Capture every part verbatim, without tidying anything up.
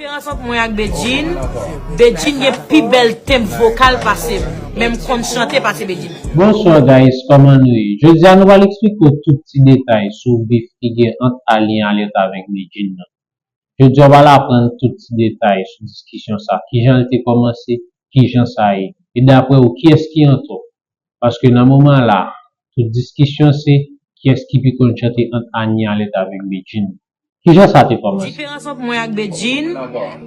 Diferans ant mwen ak Bedjine, Bedjine gen pi bèl tenb vokal pase m. Men m konn chante pase Bedjine. Bonsoir guys, kòman nou ye? Jodi a nou pral eksplike w tout ti detay sou bif ki gen ant Annie Alerte avèk Bedjine nan. Jodi a w pral aprann tout ti detay sou diskisyon sa, kijan l te kòmanse, kijan sa ye, e daprè w kiyès ki antò. Paske nan moman la, tout diskisyon se kiyès ki pi konn chante ant Annie Alerte avèk Bedjine. Kijan sa te kòmanse? Diferans ant mwen ak Bedjine,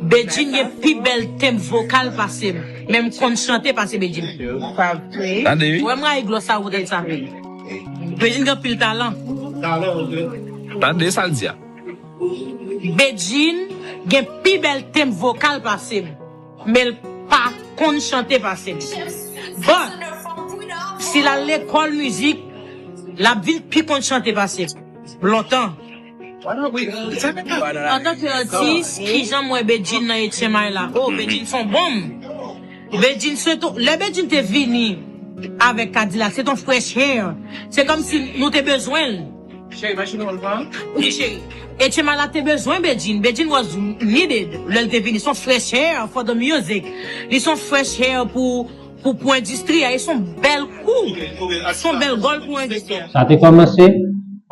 Bedjine gen pi bèl tenb vokal pase m. Men m konn chante pase Bedjine. Pa vre? Tande wi. Wè m rayi glòs sa poutèt sa. Bedjine gen anpil talan. Tande sa l di a. Bedjine gen pi bèl tenb vokal pase m. Men l pa konn chante pase m. But, si l al lekòl mizik, l ap vin pi konn chante pase m. Lontan. Antanke atis, kijan m wè Bedjine nan H M I la? Oh, Bedjine se yon bonm. Bedjine se ton, lè Bedjine te vini avèk Kadilak, se ton fresh air. Se kòmsi nou te bezwen l. Cheri, machine ou pran? Wi, cheri. H M I la te bezwen Bedjine. Bedjine was needed lè l te vini. Se yon fresh air for the music. Li se yon fresh air pou, pou, pou endistri a. E se yon bèl kou. Se yon bèl gòl pou endistri a. Sa te kòmanse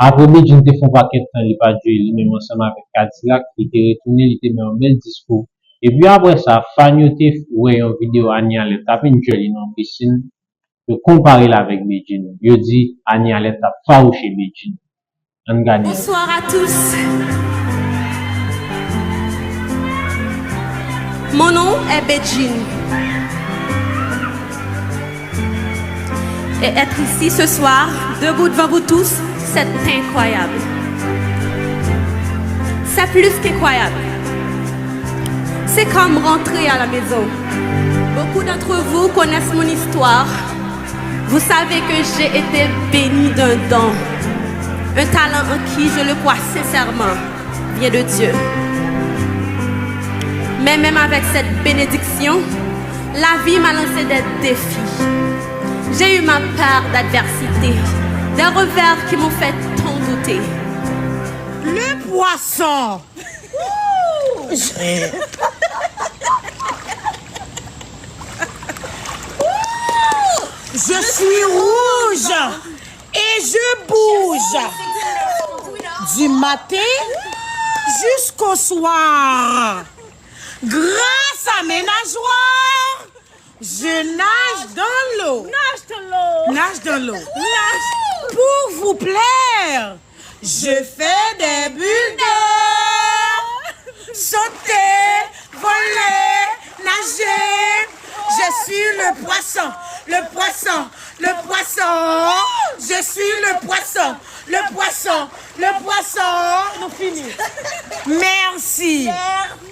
apre Bedjine te fè yon pakèt tan li pa t jwe li menm ansanm avèk Kadilak. Li te retounen, li te bay yon bèl diskou. Epi apre sa, fan yo te wè yon videyo Annie Alerte t ap enjoy li nan yon pisin. Yo konpare l avèk Bedjine. Yo di Annie Alerte t ap fawouche Bedjine. Ann gade. Bonsoir à tous. Mon nom est Bedjine. Et être ici ce soir, debout devant vous tous, c'est incroyable. C'est plus qu'incroyable. C'est comme rentrer à la maison. Beaucoup d'entre vous connaissent mon histoire. Vous savez que j'ai été béni d'un don, un talent en qui je le crois sincèrement vient de Dieu. Mais même avec cette bénédiction, la vie m'a lancé des défis. J'ai eu ma part d'adversité, des revers qui m'ont fait tant douter. Le poisson. Je suis rouge et je bouge du matin jusqu'au soir. Grâce à mes nageoires, je nage dans l'eau. Nage dans l'eau. Nage dans l'eau. Nage. Pour vous plaire, je fais des bulles d'eau. Sauter, voler, nager. Je suis le poisson, le poisson, le poisson. Je suis le poisson, le poisson, le poisson. Nou fini. Merci.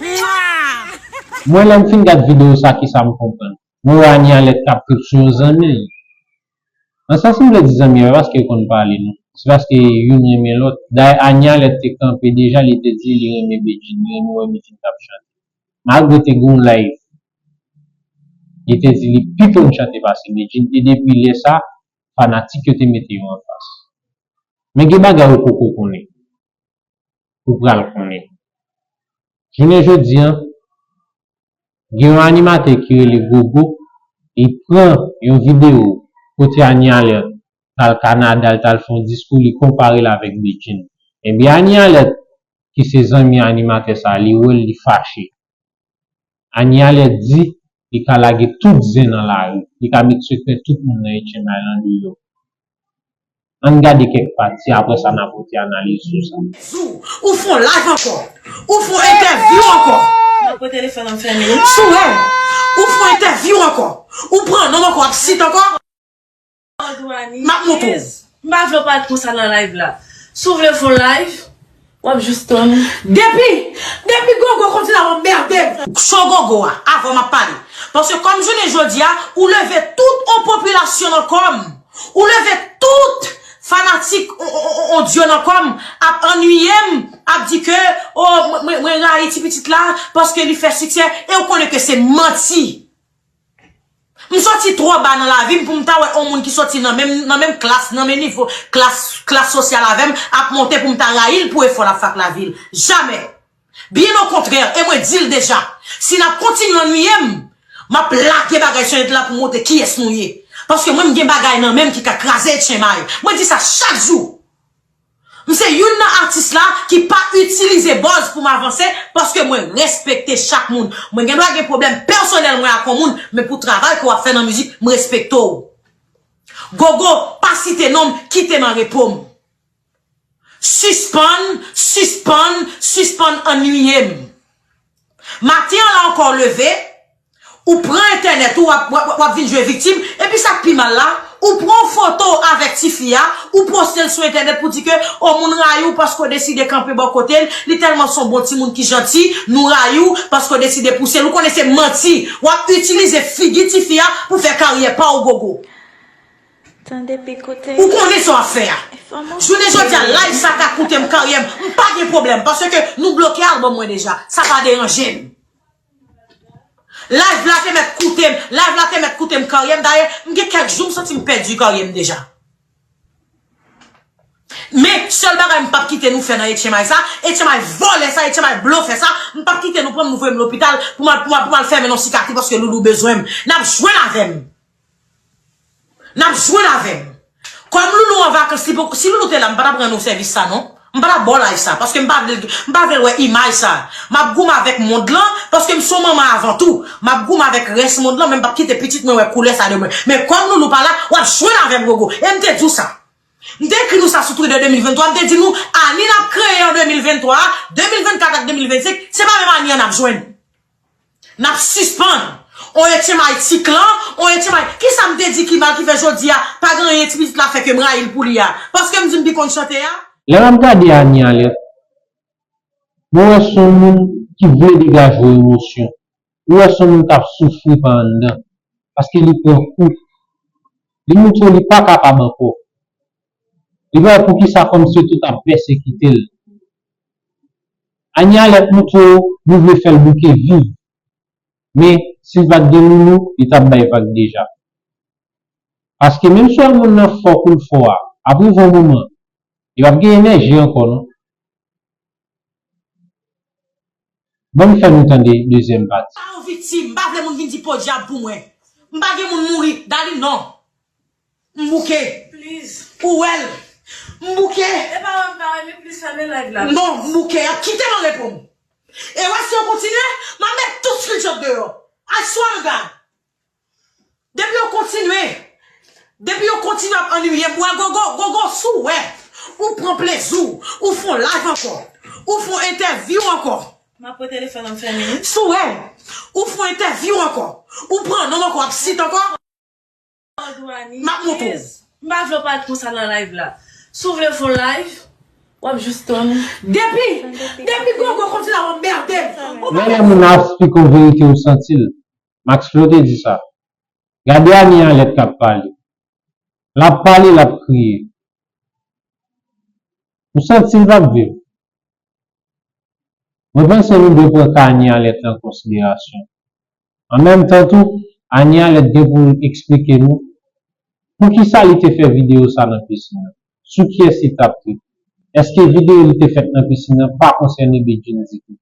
Mwah. Mwen lè m fin gad videyo sa kisa m konprann? Mwen wè Annie Alerte k ap trip sou yon zanmi l. Nan sans m vle di zanmi a, pa paske yo konn pale non. Se paske youn renmen lòt. Dayè Annie Alerte te kanpe deja, li te di li renmen Bedjine, li renmen wè Bedjine k ap chante. Malgre te gen yon live, li te di li pi konn chante pase Bedjine, e depi lè sa, fanatik yo te mete yo anfas. Men gen bagay ou poko konnen. Ou pral konnen. Jounen jodi a, gen yon animatè ki rele Gogo, li pran yon videyo kote Annie Alerte t al Kanada, li t al fè yon diskou, li konpare l avèk Bedjine. Ebyen Annie Alerte, ki se zanmi animatè sa, li wè l, li fache. Annie Alerte di li ka lage tout zen nan lari, li ka met sekrè tout moun nan H M I lan deyò. Ann gade kèk pati, apre sa n a pote analiz sou sa. Sou, ou fè yon live ankò, ou fè yon entèvyou ankò. Mwen pran telefòn nan fèmen. Sou, ou fè yon entèvyou ankò, ou pran non m ankò, w ap sit ankò. M ap montre w. M pa vle w parèt konsa nan live la. Si w vle fè yon live, w ap jis tann. Depi, depi Gogo konn di l ap anmède m. Cho Gogo a, avan m ap pale. Paske kòm jounen jodi a, ou leve tout yon popilasyon nan kò m. Ou leve tout fanatik on, on, on, on Dyo nan kò m ap annuiye m, ap di ke, o, mwen, mwen, mwen rayi ti pitit la paske li fè siksè, e w konnen ke se manti. M sòti twò ba nan lavi m pou m ta wè on moun ki sòti nan menm, nan menm klas, nan menm nivo klas, klas sosyal avè m ap monte pou m ta rayi l pou efò l ap fè ak lavi l. Jamè! Byen okontrè, e mwen di l deja, si n ap kontinye annuiye m, m ap lage bagay sou entènèt la pou montre kiyès nou ye. Paske mwen, m gen bagay nan men m ki ka kraze Etchenmay. Mwen di sa chak jou. M se youn nan atis la ki pa itilize buzz pou m avanse, paske mwen respekte chak moun. Mwen gen dwa gen pwoblèm pèsonèl mwen ak yon moun, men pou travay ke w ap fè nan mizik, m respekte w. Gogo, pa site non m, kite m an repo m. Sispann, sispann, sispann annuiye m. Maten an la ankò w leve, ou pran entènèt ou, w ap, w ap, w ap vin jwe viktim, epi sa k pi mal la, ou pran yon foto avèk tifi a, ou poste l sou entènèt pou di ke, o, moun rayi w paske w deside kanpe bò kote l, li tèlman se yon bon timoun ki janti, nou rayi w paske w deside pouse l. Ou konnen se manti, w ap itilize figi tifi a pou fè karyè pa w, Gogo. Tande pi koute. Ou konnen sa w ap fè a. Jounen jodi a, live sa ka koute m karyè m. M pa gen pwoblèm, paske nou bloke album mwen deja. Sa pa deranje m. Live la te mèt koute m. Live la te mèt koute m karyè m. Dayè, m gen kèk jou m santi m pèdi karyè m deja. Men, sèl bagay m p ap kite nou fè nan Etchenmay sa, Etchenmay vòlè sa, Etchenmay blofè sa, m p ap kite nou pran m, nou voye m lopital pou m al, pou m al, pou m al fèmen nan sikatri paske Loulou bezwen m. N ap jwenn avè m. N ap jwenn avè m. Kòm Loulou an vakans, li poko, si Loulou te la, m pa t ap rann ou sèvis sa, non. M pa t ap ba w live sa, paske m pa vle, m pa vle l wè imaj sa. M ap goumen avèk mond lan, paske m se yon manman avan tou. M ap goumen avèk rès mond lan, men m p ap kite pitit mwen wè koulè sa demen. Men kòm Loulou pa la, w ap jwenn avè m, Gogo. E m te di w sa. M te ekri nou sa sou Twitter de mil venntwa, m te di nou, ani n ap kreye an de mil venntwa a, de mil vennkat ak de mil vennsenk, se pa menm ani an n ap jwenn. N ap sispann. On Etchenmay ti klan, on Etchenmay. Kisa m te di ki mal ki fè jodi a, pa gen anyen ti pitit la fè ke m rayi l pou li a? Paske m di m pi konn chante a? Lè m ap gade Ani Alèt, mwen wè se yon moun ki vle degaje yon emosyon. Ou wè se yon moun k ap soufri pa anndan. Paske li pran kou. Li montre w li pa kapab ankò. Li pa wè poukisa kòmsi yo tout ap pèsekite l. Ani Alèt montre w li vle fè l bouke viv. Men, si l pa t gen Loulou, li t ap bay vag deja. Paske menm si w wè moun nan fò kou l fò a, ap rive yon moman, li p ap gen enèji ankò non. Ban m fè nou tande dezyèm pati. Pa yon viktim, m pa vle moun vin di podyab pou mwen. M pa gen moun mouri, Darline non. M bouke. Please. Ou wè l. M bouke. E pa wè m pa wè, men plis fèmen live la. Non, m bouke. Y ap kite m an repo m. E wè si yo kontinye, m ap met tout screenshot deyò. I swear to God. Depi yo kontinye, depi yo kontinye ap annuiye m, wè Gogo, Gogo, si w wè, ou pran plezi w, ou fè yon live ankò, ou fè yon entèvyou ankò. M ap pran telefòn nan m fèmen. Si w wè, ou fè yon entèvyou ankò, ou pran non m ankò, w ap sit ankò. M ap montre w. M pa vle w parèt konsa nan live la. Si w vle fè yon live, w ap jis tann. Depi, depi Gogo kontinye ap anmède m. Ou pa Lè yon moun ap esplike yon verite ou santi l. Max Flo te di sa. Gade Ani Alèt k ap pale. L ap pale, l ap kriye. Ou santi l p ap viv. Mwen panse nou dwe pran ka Ani Alèt la an konsiderasyon. An menm tan tou, Ani Alèt gen pou l eksplike nou poukisa li te fè videyo sa nan pisin nan. Sou kiyès li t ap trip? Èske videyo li te fèt nan pisin nan pa konsène Bedjine ditou?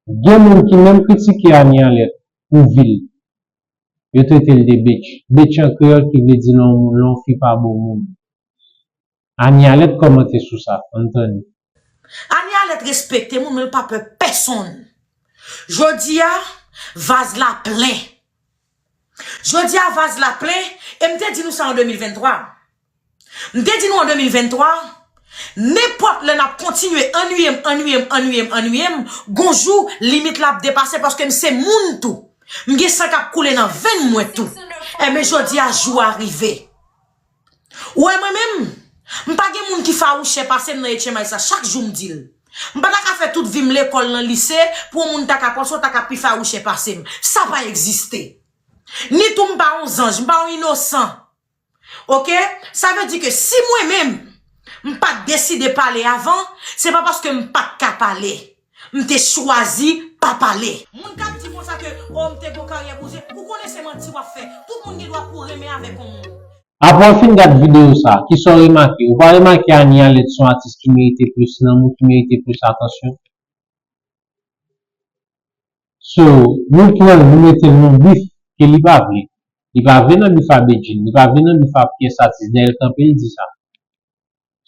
Gen moun ki menm kritike Ani Alèt pou vi l. Yo trete l de bitch. Bitch an kreyòl ki vle di lè yon moun, lè yon fi pa bon moun. Ani Alèt kòmante sou sa. Ann tande. Ani Alèt respekte moun, men l pa pè pèsonn. Jodi a, vaz la plen. Jodi a, vaz la plen, e m te di nou sa an de mil venntwa. M te di nou an de mil venntwa, nenpòt lè n ap kontinye annuiye m, annuiye m, annuiye m, annuiye m, gon jou, limit la ap depase paske m se moun tou. M gen san k ap koule nan venn mwen tou. Enben, jodi a, jou a rive. Ou wè mwen menm, m pa gen moun ki fawouchè pase m nan Etchenmay sa, chak jou m di l. M pa ta ka fè tout vi m lekòl nan lise pou yon moun ta ka panse w ta ka pi fawouchè pase m. Sa pa egziste. Ni tou m pa yon zanj, m pa yon inosan. Oke? Sa vle di ke si mwen menm, m pa t deside pale avan, se pa paske m pa t ka pale. M te chwazi pa pale. Moun k ap di konsa ke, o, m te gon karyè bouze, ou konnen se manti w ap fè. Tout moun gen dwa pou renmen avèk yon moun. Apre w fin gad videyo sa, kisa w remake? Ou pa remake Anie Alerte se yon atis ki merite plis lanmou, ki merite plis atansyon? So, nou pran l, nou mete l nan bif ke li pa vle. Li pa vle nan bif a Bedjine, li pa vle nan bif a pyès atis, dayè l kanpe l di sa.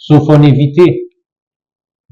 So, fò n evite.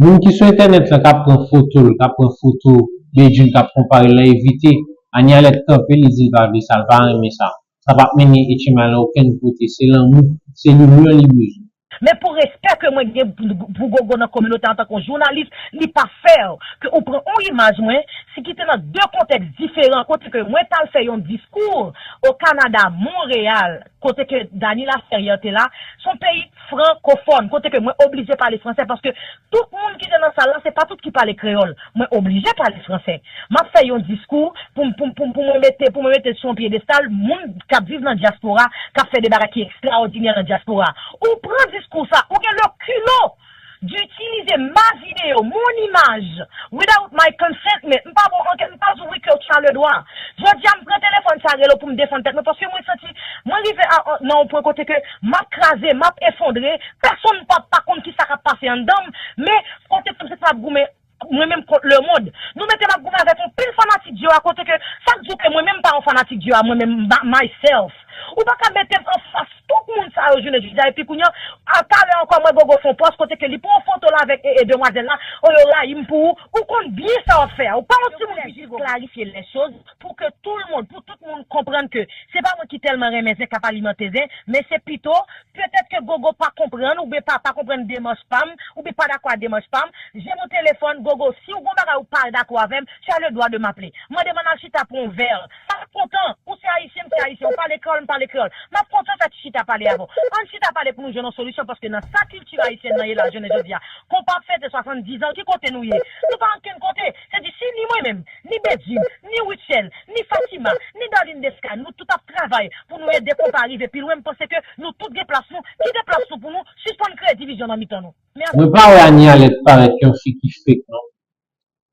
Moun ki sou entènèt lan k ap pran foto l, k ap pran foto Bedjine, k ap konpare l lan, evite. Anie Alerte kanpe, li di l pa vle sa, l pa renmen sa. Sa p ap mennen H M I lan okenn kote. Se lanmou, se limyè li bezwen. Men pou respè ke mwen gen pou Gogo nan kominote antanke yon jounalis, li pa fair ke ou pran yon imaj mwen, si ki te nan de kontèks diferan, kote ke mwen t al fè yon diskou o Kanada, Monreyal, kote ke Dany Laferrière te la, se yon peyi frankofòn, kote ke mwen oblije pale fransè, paske tout moun ki te nan sal la, se pa tout ki pale kreyòl. Mwen oblije pale fransè. M ap fè yon diskou pou m, pou m, pou m, pou mwen mete, pou mwen mete sou yon pyedestal moun k ap viv nan dyaspora, k ap fè de bagay ki ekstraòdinè nan dyaspora. Ou pran diskou sa, ou gen le culot d'utiliser ma vidéo, mon image, without my consent, men m pa ba w ankenn, m pa sou Rico Charleroi. Jodi a, m pran telefòn sa rele w pou m defann tèt mwen, paske mwen santi, mwen rive a, a, nan yon pwen kote ke m ap kraze, m ap efondre, pèsonn pa, pa konn ki sa k ap pase anndan m, men kote ke m santi m ap goumen mwen menm kont lemonn. Nou mete m ap goumen avèk yon pil fanatik Dye a kote ke sa k di w ke mwen menm m pa yon fanatik Dye a, mwen menm, m pa, myself. Ou pa ka mete m anfas tout moun sa yo jounen jodi a, epi kounye a, a talè ankò, mwen Gogo fè yon pòs kote ke li pran yon foto l avèk e, e demwazèl la, o yo rayi m pou ou, ou konn byen sa w ap fè a, ou pa yon timoun ki jis klarifye lèchoz pou ke tout lemonn, pou tout moun konprann ke se pa mwen ki tèlman renmen zen k ap alimante zen, men se pito, petèt ke Gogo pa konprann, oubyen pa, pa konprann demach pa m, oubyen pa dakò ak demach pa m, jwenn yon telefòn, Gogo, si w gon bagay ou pa dakò avè m, tu as le droit de m'appeler. Mande m ann al chita pran yon vè. M ap kontan, ou se ayisyen, m se ayisyen, ou pale kreyòl, m pale kreyòl. M ap kontan fè ti chita pale avè w. Ann chita pale pou nou jwenn yon solisyon, paske nan sa kilti ayisyèn nan ye la, jounen jodi a, konpa ap fete swasanndiz an, ki kote nou ye? Nou pa ankenn kote. Se di, si ni mwen menm, ni Bedjine, ni Rutshelle, ni Fatima, ni Darline Desca, nou tout ap travay pou nou ede konpa rive pi lwen. M panse ke nou tout gen plas nou, kite plas nou pou nou, sispann kreye divizyon nan mitan nou. Mèsi. Mwen pa wè Anie Alerte parèt yon fi ki fake non,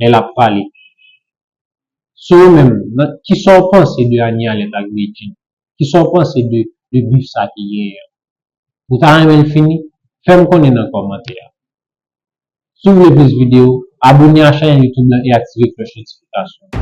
lè l ap pale. So ou menm, nan, kisa w panse de Anie Alerte ak Bedjine? Kisa w panse de, de bif sa ki genyen an? Ou ta renmen l fini? Fè m konnen nan kòmantè a. Si w vle plis videyo, abone a chanèl YouTube lan e aktive klòch notifikasyon.